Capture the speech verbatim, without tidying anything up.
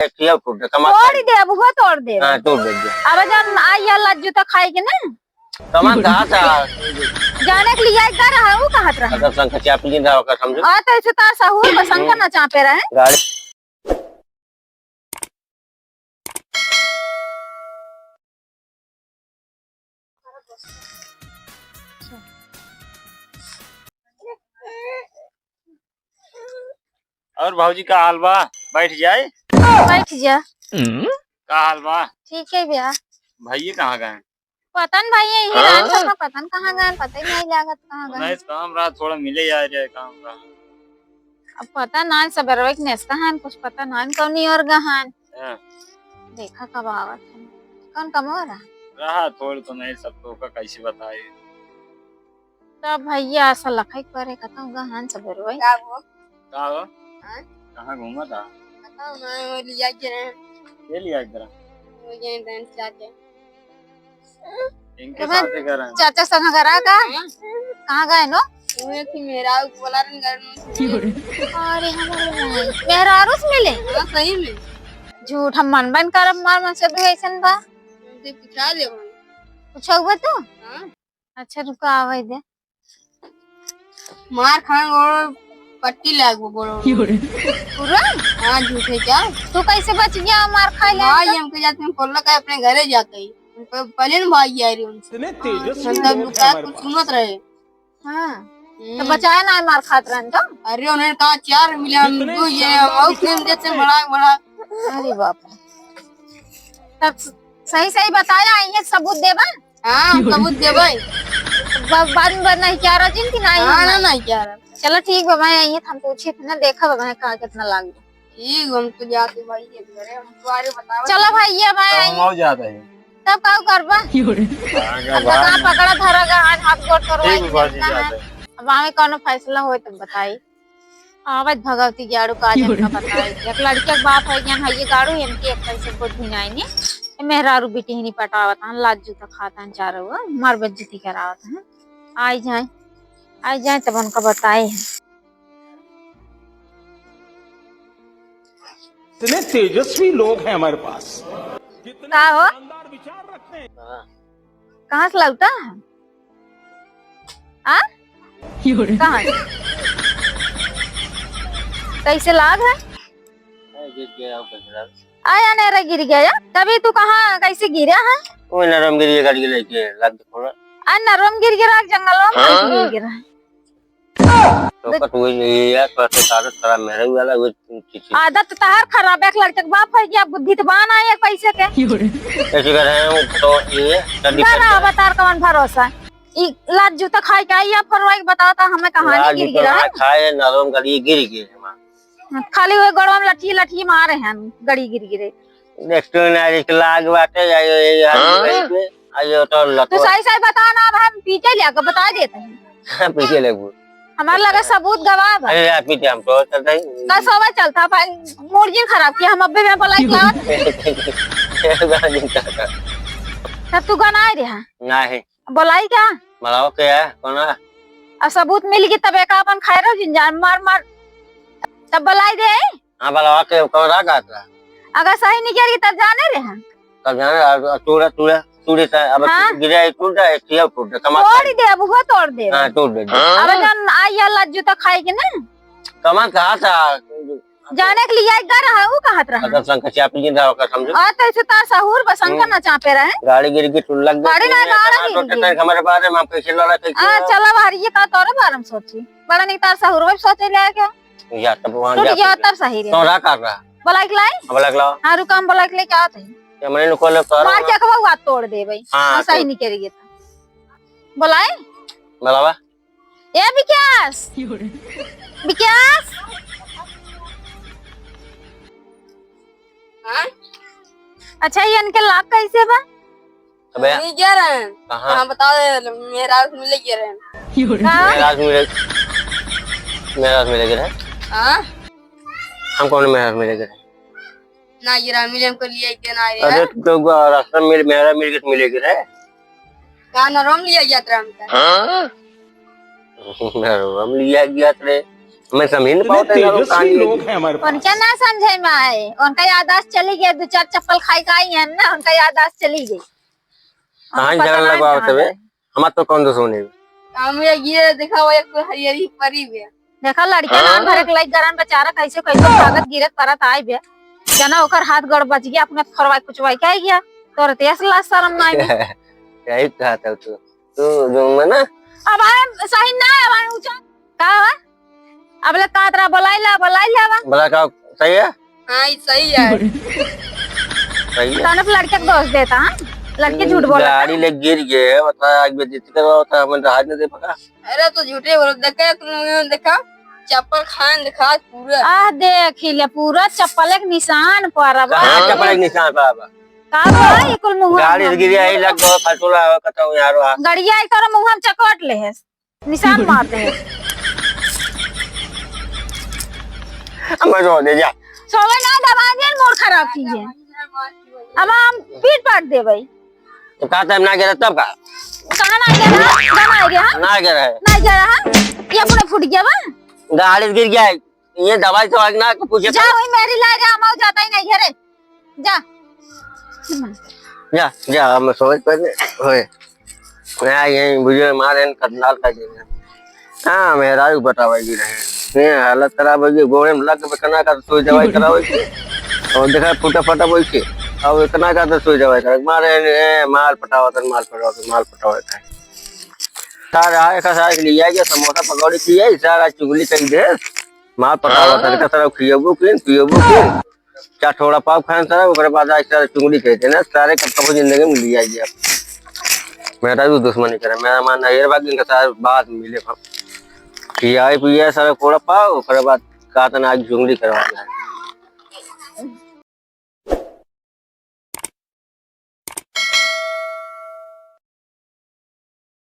एक ठिया टूट दे, कमा तोड़ दे, अब हुआ तोड़ दे। हाँ, तोड़ दे, दे। अब जन आई या लज्जू तो खाई के ना। कमा कहा था? जाने के लिए एक बार रहा, वो कहत रहा। अगर संग चापी दिन रहा, ओकर समझो। आ, तो ऐसे तार सहूर बस संग ना चापे रहे। गाड़ी। और भौजी का हाल बा? बैठ जाए। बैठ जा। का हाल बा? ठीक है भैया। भैया कहाँ गए? पता न भैया, यही हाँ? रहन सब, पता न कहाँ गए, पता ही नहीं लागत कहाँ गए। नहीं, काम रहा, थोड़ा मिले आ जाए, काम रहा। अब पता ना, सबेरवे के नेस्ता हन, कुछ पता ना, कौनी और गहन। हाँ। देखा कब आवत हन। कौन कमवा रहा? रहा थोड़ तो नहीं, सब तो का कैसे बताए। तब भैया ऐसा लखई करे, कतौ गहन सबेरवे। का हो? का हो? हाँ? कहाँ घूमत आ? बताओ ना, वो लिया के रहे। के लिया के रहे? वो ये dance जाके। इनके साथ ही करा। चाचा संग करा का? हाँ। कहाँ गए नो? वो एक ही मेहरारू बोला रन घर में। अरे हमारे भाई। मेहरारू से मिले? हाँ, सही में। झूठ हम मन बन करब, मार मन से भी ऐसन बा। उनसे पूछा ले भाई। पूछा हुआ तू? हाँ। अच्छा रुका, आवे दे। मार खान गोड़ पट्टी लाग गोड़। पूरा? हाँ, झूठे क्या? तू कैसे बच गया मार खाए ले भाई? तो? हमके जाते हैं कोल्ला का अपने घरे जाते ही। उनको पहले न भाई आ रही उनसे। इतने तेजस्वी हम तब लोग हैं दुकान हमारे कुछ पास। सुनत रहे। हाँ। हम्म। तो बचाए ना मार खात रहन तो? अरे उन्होंने कहा चार मिले हम इतने दो ये शानदार और विचार फिर जैसे रखते हैं। बड़ा बड़ा। अरे बाप रे। तब सही सही बताया, ये सबूत देबा? हाँ, हम सबूत देबै। बा-, बाद में बा-, नहीं क्या रहा जिन कि नहीं हाँ, होना? ना, नहीं क्या रहा। चलो ठीक बा, मैं यही हम पूछे थे ना, देखा बा, मैं कहाँ कितना लाग गया। ठीक, हम तो जाते भाई के घरे, हम तुम्हारे बतावे। चलो भाई, ये मैं तो हम आई। और जाते हैं। तब का करबा? योरे। आगे अब तो भाई। कहाँ पकड़ा धरा गा, आज हाथ गोड़ तोड़वा ठीक के बा, जी, देखना है। जाते हैं। अब आवे कौनो फैसला होए तब बताई। आवत भगवती गाड़ू का जन का बताई। एक लड़के के बाप है ज्ञान है ये गाड़ू, इनके एक पैसे को भी नहीं ने। ये मेहरारू बेटी ही नहीं पटावत हन, लाज जूता खात हन चारों ओर, मार बेइज्जती करावत हन। आई जाए, आई जाए तब उनका बताए हैं। इतने तेजस्वी लोग हैं हमारे पास। का हो? कहाँ से लौटा है? आ? कहाँ से? कैसे लाग है? अरे गिर गया, गिर गया। आया नहीं रे, गिर गया। तभी तू कहाँ, कैसे गिरा है? वो नरम गिर गया, गाड़ी लेके लग थोड़ा। आ नरम गिर गिरा, जंगलों में हाँ? गिर गिरा। तो कत हुई नहीं है यार, तो आदत खराब मेरे वाला, वो चीज। आदत तो तहार खराब है, एक लड़के के बाप है क्या, बुद्धि तो बान आई है पैसे के। ऐसे कर रहे हैं, तो ये डंडी इधर कर आ, रहे हैं। बता कौन भरोसा है? ई लाज जूता खाए के आई या फरवाई के बताओ तो हमें कहानी लाज गिर जूता गिरा ना है। खाए, नरम गाड़ी गिर गए हमारे। खाली वो गोड़वा में लठी लठी मारे हैं, गड़ी गिर गिरे। देख तो ना, एक लाग बाटे, या ये, ये, हाँ? ये, ये, आ, ये तो लतो। तू सही सही बता ना, अब हम पीछे ले आके बता देते हैं। पीछे ले वो। हमारे लगे सबूत गवाह बा। अरे यार, पीछे हम तो चलते हैं। का सोवा चलता भाई, मूड जिन खराब किया, हम अब्बे में बोलाई क्या? तब तू गनाए रहा। नहीं। बोलाई क्या? बोलाओ क्या है? कौन है? अब सबूत मिल गई तब एक अपन खाए रहो जिन जान मार मार। तब बोलाई दे। हाँ, बोलाओ के कौन रहा का था? अगर सही नहीं गिरी तब जाने रहे हैं। तब जाने रहा, तूड़ा, तूड़ा, तूड़े था, अब हाँ? गिरा है, टूट रहा है, किया टूट रहा, कमा तोड़ दे, अब हुआ तोड़ दे। हाँ, तोड़ दे। अब जन आई या लज्जू तो खाएगी ना। कमा कहा था? जाने के लिए एक बार रहा, वो कहत रहा। अगर संग चापी जिन रहा, ओकर समझो। आ, तो ऐसे तार सहूर बस संग हम्म। ना चापे रहे। गाड़ी गिर के टूट लग गई। गाड़ी ना, गाड़ी गिर गई। हमारे बारे में आप कैसे लड़ा, कैसे हाँ, लड़ा? चला बाहर, ये का तोरे बारे में सोची। बड़ा नहीं तार सहूर, वो सोचे ले क्या? या तब वहाँ टूट जा गया, फिर। तब सही रे। तो रहा कर रहा। बोला के लाई? हाँ, बोला के लाओ। हाँ, रुका, हम बोला के लेके आवत है। ये मैंने नुको ले तार मार के अखवा हुआ तोड़ दे भाई। हाँ, हाँ, सही तो नहीं करेगी तो। बोलाए? बोलावा। ए विकास! विकास! हाँ? अच्छा, ये इनके लाग कैसे बा? अबे। नहीं गया रहे। कहाँ? हाँ, बता दे, मेहरारू से मिले गया रहे। कहाँ? मेहरारू से मिले, मेहरारू से मिले गया रहे। हाँ? हम कौन मेहरारू से मिले गया रहे? ना गिरा, मिले हमको लिए के ना रे। अरे, तो ग-, रास्ता में मेहरा मिल के तो मिले गिरा है। का नरम लिया गया तेरा हमका? हाँ? नरम लिया गया तेरे। मैं समझ नहीं पावत है, लोग कहानी है। उनके ना समझे में आए, उनका याददाश्त चली गई, दो चार चप्पल खाई के आई है ना, उनका याददाश्त चली गई। कहाँ उनको झगड़ा पता ना लगवा कहाँ तबे? गए। हमार तो कौन दुश्मनी बा? हम ये, ये देखा, वो एक हरियरी परी हुई है। देखा, लड़का हाँ? नान भरे के लाइक गरन बेचारा कैसे कैसे भागत गिरत परत आए बे। जना ओकर हाथ गड़ बच गया, अपने थोरवाई कुचवाई के आई गया। तोर ते असला शर्म नाई बे। यही कहा था तू। तू जो मैं ना। अब आए सही ना, अब आए ऊंचा। का बा? अब ले का तरा बोलाई ला, बोलाई ला बा। बोला का सही है? हाँ, ई सही है। सही है। तने पे लड़के के दोष देता, हाँ? लड़के झूठ बोला। गाड़ी ले गिर गए, बता, आग में जित कर होता, हमन हाथ नहीं दे पका। अरे, तो झूठे बोलो, देखा तुम, देखा, चप्पल खान देखा पूरा। आह, देख ही ले, पूरा चप्पल एक निशान पर अब। कहाँ चप्पल एक निशान पर अब? का बा, ये कुल मुंह गाड़ी से गिरी आई, लग गो, फटोला हो, कतौ यार, वहाँ। गड़िया एक तोरा मुंह में चकोट ले है। निशान मारते हैं। अब मैं रो दे जा। सोवे ना दबा दे, मूड खराब की है। अब हम पीट पाट देबै। तो का टाइम ना गिरा तब का? कहाँ ना गिरा? कहाँ ना गिरा? ना गिरा है। ना गिरा है? ये अपने फूट गया बा? गाड़ी गिर गया है। ये दवाई तो आज ना पूछे जा, तो। वही मेरी ला जा, हम जाता ही नहीं घरे। जा। जा, जा, हम सोच पर होए। ना, ये बुझे मारे न कतलाल कर देंगे। हाँ, मेहरारू बतावे जी रहे। ये हालत खराब हो गई, गोड़े में लग के कना का सुई दवाई करावे के। और देखा, फूटा फटा बोल के। अब इतना का तो सुई दवाई करा। मारे ने, ए, माल पटावा तन, माल पटावा तन, माल पटावा तन। सारा एक साथ लिया गया, समोसा पकौड़ी किया, सारा चुगली कर दे। माल पटावा तन, हाँ। का सारा खियोबो किन, पियोबो किन। चार ठो वड़ा पाव खाएन सारे, ओकरे बाद आज सारे चुंगली खाए थे ना, सारे कब कबो जिंदगी में लिया गया। मेरा भी दुश्मनी करे, मेरा मानना ये बा कि इनका सारे बाद में मिले हम। खियाए पियाए सारे वड़ा पाव, ओकरे बाद का तना आज चुंगली करवा दे।